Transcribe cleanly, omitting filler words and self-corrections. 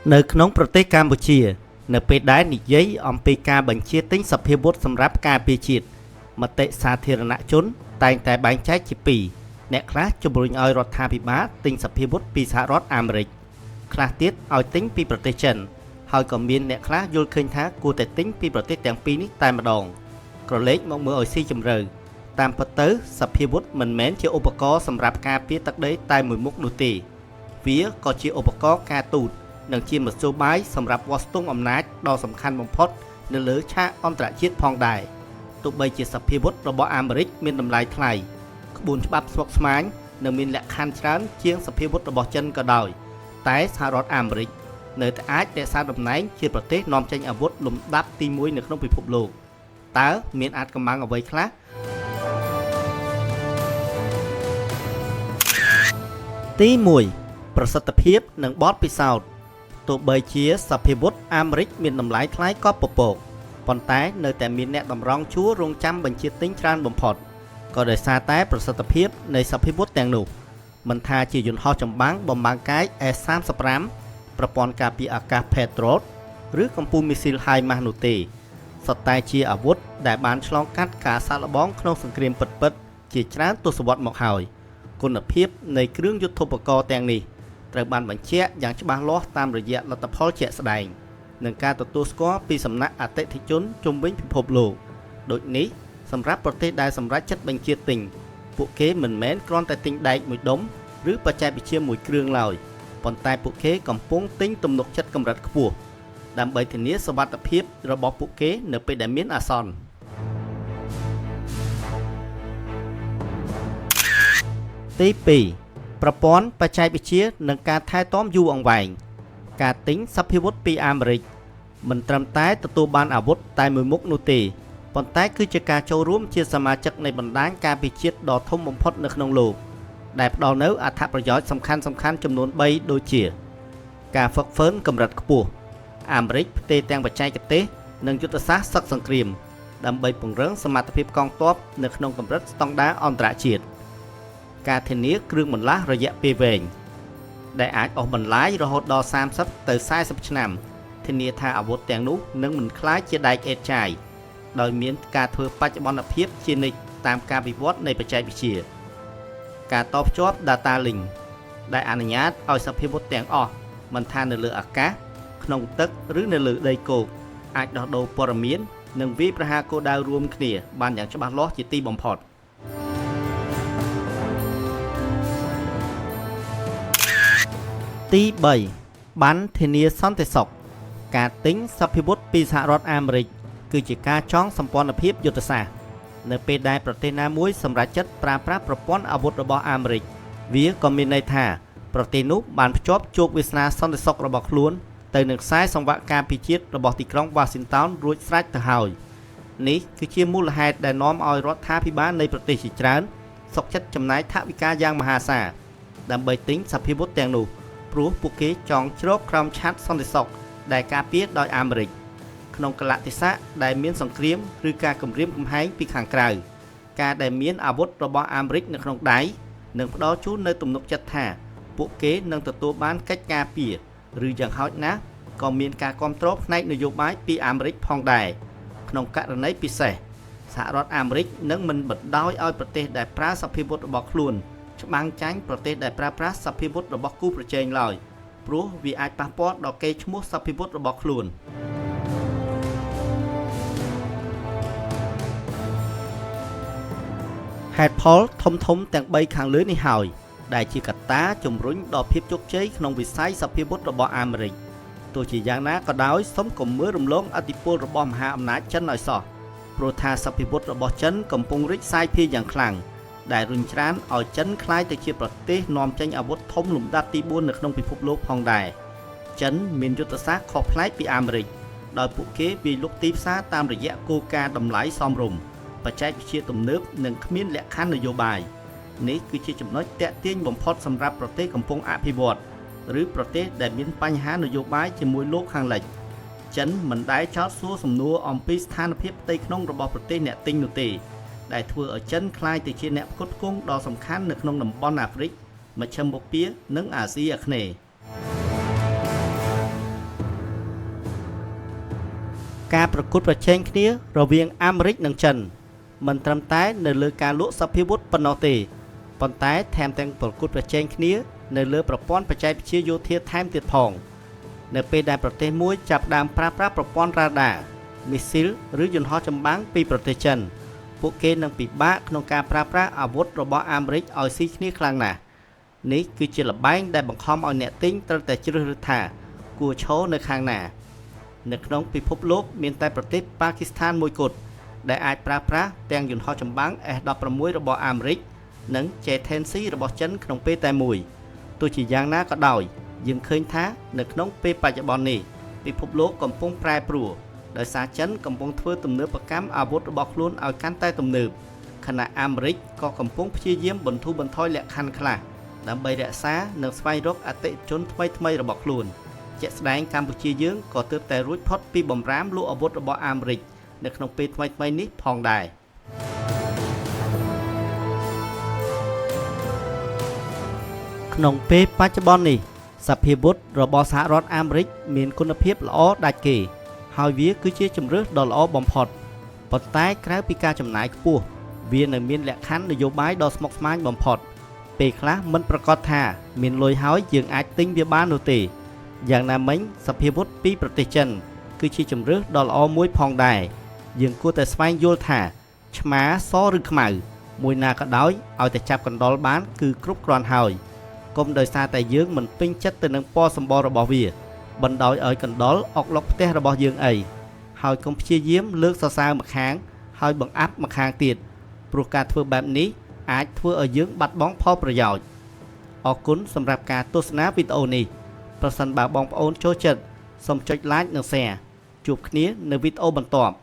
នៅក្នុងប្រទេសកម្ពុជា នៅពេលដែលនិយាយអំពីការបញ្ជាទិញសព្វាវុធសម្រាប់ការពារជាតិមតិសាធារណជន តែងតែបែងចែកជាពីរអ្នកខ្លះជំរុញឲ្យរដ្ឋាភិបាលទិញសព្វាវុធពីសហរដ្ឋអាមេរិកខ្លះទៀតឲ្យទិញពីប្រទេសចិនហើយក៏មានអ្នកខ្លះយល់ឃើញថាគួរតែទិញពីប្រទេសទាំងពីរនេះតែម្ដងក្រឡេកមកមើលឲ្យស៊ីជម្រៅតាមពិតទៅសព្វាវុធមិនមែនជាឧបករណ៍សម្រាប់ការពារទឹកដីតែមួយមុខនោះទេវាក៏ជាឧបករណ៍ការទូតនិងជាមធ្យោបាយសម្រាប់វាស់ស្ទង់អំណាចដ៏សំខាន់បំផុតនៅលើឆាកអន្តរជាតិផងដែរទោះបីជាសព្វាវុធរបស់អាមេរិកមានតម្លៃថ្លៃក្បួនច្បាប់ស្មុគស្មាញនិងមានលក្ខខណ្ឌច្រើនជាងសព្វាវុធរបស់ចិនក៏ដោយតែសហរដ្ឋអាមេរិកនៅតែអាចរក្សាតំណែងជាប្រទេសនាំចេញអាវុធលំដាប់ទី1នៅក្នុងពិភពលោកតើមានអាថ៌កំបាំងអ្វីខ្លះទី1ប្រសិទ្ធភាពនិងបទពិសោធន៍ទោះបីជាសព្វាវុធអាមេរិកមានតម្លៃថ្លៃកប់ពពកប៉ុន្តែនៅតែមានអ្នកតម្រង់ជួររងចាំបញ្ជាទិញច្រើនបំផុតក៏ដោយសារតែប្រសិទ្ធភាពនៃសព្វាវុធទាំងនោះមិនថាជាយន្តហោះចម្បាំងបំបាំងកាយ S-35 ប្រព័ន្ធការពារអាកាស Patriot ឬកំពូលមីស៊ីល HIMARS នោះទេសុទ្ធតែជាអាវុធដែលបានឆ្លងកាត់ការសាកល្បងក្នុងសង្គ្រាមពិតៗជាច្រើនទសវត្សរ៍មកហើយគុណភាពនៃគ្រឿងយុទ្ធោបករណ៍ទាំងនេះត្រូវបានបញ្ជាក់យ៉ាងច្បាស់លាស់តាមរយៈលទ្ធផលជាក់ស្ដែងនិងការទទួលស្គាល់ពីសំណាក់អតិថិជនជុំវិញពិភពលោកដូចនេះសម្រាប់ប្រទេសដែលសម្រេចចិត្តបញ្ជាទិញពួកគេមិនមែនគ្រាន់តែទិញដែកមួយដុំឬបច្ចេកវិទ្យាមួយគ្រឿងឡើយប៉ុន្តែពួកគេកំពុងទិញទំនុកចិត្តកម្រិតខ្ពស់ដើម្បីធានាសុវត្ថិភាពរបស់ពួកគេនៅពេលដែលមានអាសន្នទី2ប្រព័ន្ធបច្ចេកវិទ្យានិងការថែទាំយូរអង្វែងការទិញសព្វាវុធពីអាមេរិកមិនត្រឹមតែទទួលបានអាវុធតែមួយមុខនោះទេប៉ុន្តែគឺជាការចូលរួមជាសមាជិកនៃបណ្ដាញការពារជាតិដ៏ធំបំផុតនៅក្នុងលោកដែលផ្ដល់នូវអត្ថប្រយោជន៍សំខាន់ៗចំនួន3ដូចជាការហ្វឹកហ្វឺនកម្រិតខ្ពស់អាមេរិកផ្ទេរទាំងបច្ចេកទេសនិងយុទ្ធសាស្ត្រសឹកសង្គ្រាមដើម្បីពង្រឹងសមត្ថភាពកងទ័ពនៅក្នុងកម្រិតស្តង់ដារអន្តរជាតិការធានាគ្រឿងបន្លាស់រយៈពេលវែងដែលអាចអូសបន្លាយរហូតដល់30ទៅ40ឆ្នាំធានាថាអាវុធទាំងនោះនឹងមិនក្លាយជាដែកអេតចាយដោយមានការធ្វើបច្ចុប្បន្នភាពជានិច្ចតាមការវិវត្តនៃបច្ចេកវិទ្យាការតភ្ជាប់ Data Link ដែលអនុញ្ញាតឲ្យសព្វាវុធទាំងអស់មិនថានៅលើអាកាសក្នុងទឹកឬនៅលើដីគោកអាចដោះដូរព័ត៌មាននិងវាយប្រហារគោលដៅរួមគ្នាបានយ៉ាងច្បាស់លាស់ជាទីបំផុតទី3បានធានាសន្តិសុខការទិញសព្វាវុធពីសហរដ្ឋអាមេរិកគឺជាការចងសម្ព័ន្ធភាពយុទ្ធសាស្ត្រនៅពេលដែលប្រទេសណាមួយសម្រេចចិត្តប្រើប្រាស់ប្រព័ន្ធអាវុធរបស់អាមេរិកវាក៏មានន័យថាប្រទេសនោះបានភ្ជាប់ជោគវាសនាសន្តិសុខរបស់ខ្លួនទៅនឹងខ្សែសង្វាក់ការពារជាតិរបស់ទីក្រុងវ៉ាស៊ីនតោនរួចស្រេចទៅហើយនេះគឺជាមូលហេតុដែលនាំឲ្យរដ្ឋាភិបាលនៃប្រទេសជាច្រើនសុខចិត្តចំណាយថវិកាយ៉ាងមហាសាលដើម្បីទិញសព្វាវុធទាំងនោះព្រោះពួកគេចង់ជ្រកក្រោមឆត្រសន្តិសុខដែលការពារដោយអាមេរិកក្នុងកលៈទេសៈដែលមានសង្គ្រាមឬការគំរាមកំហែងពីខាងក្រៅការដែលមានអាវុធរបស់អាមេរិកនៅក្នុងដៃនឹងផ្ដល់ជូននូវទំនុកចិត្តថាពួកគេនឹងទទួលបានកិច្ចការពារឬយ៉ាងហោចណាស់ក៏មានការគ្រប់គ្រងផ្នែកនយោបាយពីអាមេរិកផងដែរក្នុងករណីពិសេសសហរដ្ឋអាមេរិកនឹងមិនបណ្ដោយឲ្យប្រទេសដែលប្រើសព្វាវុធរបស់ខ្លួនច្បាំងចាញ់ប្រទេសដែលប្រើប្រាស់សព្វាវុធរបស់គូប្រជែងឡើយព្រោះវាអាចប៉ះពាល់ដល់កេរ្តិ៍ឈ្មោះសព្វាវុធរបស់ខ្លួនហេតុផលធំៗទាំង3ខាងលើនេះហើយដែលជាកត្តាជំរុញដល់ភាពជោគជ័យក្នុងវិស័យសព្វាវុធរបស់អាមេរិកទោះជាយ៉ាងណាក៏ដោយសូមកុំមើលរំលងឥទ្ធិពលរបស់មហាអំណាចចិនឲ្យសោះព្រោះថាសព្វាវុធរបស់ចិនកំពុងរីកសាយភាយយ៉ាងខ្លាំងដែលរុញច្រានឲ្យចិនក្លាយទៅជាប្រទេសនាំចេញអាវុធធំលំដាប់ទី4នៅក្នុងពិភពលោកផងដែរចិនមានយុទ្ធសាស្ត្រខុសប្លែកពីអាមេរិកដោយពួកគេវាយលុកទីផ្សារតាមរយៈគោលការណ៍តម្លៃសមរម្យបច្ចេកវិទ្យាទំនើបនិងគ្មានលក្ខខណ្ឌនយោបាយនេះគឺជាចំណុចទាក់ទាញបំផុតសម្រាប់ប្រទេសកំពុងអភិវឌ្ឍឬប្រទេសដែលមានបញ្ហានយោបាយជាមួយលោកខាងលិចចិនមិនដែលចោទសួរសំណួរអំពីស្ថានភាពផ្ទៃក្នុងរបស់ប្រទេសអ្នកទិញនោះទេដែលធ្វើឲ្យចិនក្លាយទៅជាអ្នកផ្គត់ផ្គង់ដ៏សំខាន់នៅក្នុងតំបន់អាហ្វ្រិកមជ្ឈិមបូព៌ានិងអាស៊ីអាគ្នេយ៍។ ការប្រកួតប្រជែងគ្នារវាងអាមេរិកនិងចិនមិនត្រឹមតែនៅលើការលក់សព្វាវុធប៉ុណ្ណោះទេប៉ុន្តែថែមទាំងប្រកួតប្រជែងគ្នានៅលើប្រព័ន្ធបច្ចេកវិទ្យាយោធាថែមទៀតផងនៅពេលដែលប្រទេសមួយចាប់ផ្ដើមប្រើប្រាស់ប្រព័ន្ធរ៉ាដាមីស៊ីលឬយន្តហោះចម្បាំងពីប្រទេសចិនពួកគេនឹងពិបាកក្នុងការប្រើប្រាស់អាវុធរបស់អាមេរិកឲ្យស៊ីគ្នាខ្លាំងណាស់នេះគឺជាល្បែងដែលបង្ខំឲ្យអ្នកទិញត្រូវតែជ្រើសរើសថាគួរឈរនៅខាងណានៅក្នុងពិភពលោកមានតែប្រទេសប៉ាគីស្ថានមួយគត់ដែលអាចប្រើប្រាស់ទាំងយន្តហោះចម្បាំង F-16 របស់អាមេរិកនិង J-10C របស់ចិនក្នុងពេលតែមួយទោះជាយ៉ាងណាក៏ដោយយើងឃើញថានៅក្នុងពេលបច្ចុប្បន្ននេះពិភពលោកកំពុងប្រែប្រួលដោយសារចិនកំពុងធ្វើទំនើបកម្មអាវុធរបស់ខ្លួនឲ្យកាន់តែទំនើបខណៈអាមេរិកក៏កំពុងព្យាយាមបន្ធូរបន្ថយលក្ខខណ្ឌខ្លះដើម្បីរក្សានិងស្វែងរកអតិថិជនថ្មីៗរបស់ខ្លួនជាក់ស្ដែងកម្ពុជាយើងក៏ទើបតែរួចផុតពីបម្រាមលក់អាវុធរបស់អាមេរិកនៅក្នុងពេលថ្មីៗនេះផងដែរក្នុងពេលបច្ចុប្បន្ននេះសព្វាវុធរបស់សហរដ្ឋអាមេរិកមានគុណភាពល្អដាច់គេហើយវាគឺជាជម្រើសដ៏ល្អបំផុតប៉ុន្តែក្រៅពីការចំណាយខ្ពស់វានៅមានលក្ខខណ្ឌនយោបាយដ៏ស្មុគស្មាញបំផុតពេលខ្លះមិនប្រាកដថាមានលុយហើយយើងអាចទិញវាបាននោះទេយ៉ាងណាមិញសព្វាវុធពីប្រទេសចិនគឺជាជម្រើសដ៏ល្អមួយផងដែរយើងគួរតែស្វែងយល់ថាឆ្មាសឬខ្មៅមួយណាក៏ដោយឲ្យតែចាប់កណ្ដុរបានគឺគ្រប់គ្រាន់ហើយកុំដោយសារតែយើងមិនពេញចិត្តទៅនឹងពណ៌សម្បុររបស់វាបណ្ដោយឲ្យកណ្ដុរអុកឡុកផ្ទះរបស់យើងអីហើយកុំព្យាយាមលើកសរសើរម្ខាងហើយបង្អាប់ម្ខាងទៀតព្រោះការធ្វើបែបនេះអាចធ្វើឲ្យយើងបាត់បង់ផលប្រយោជន៍អរគុណសម្រាប់ការទស្សនាវីដេអូនេះប្រសិនបើបងប្អូនចូលចិត្តសូមចុច Like និង Share ជួបគ្នានៅវីដេអូបន្ទាប់។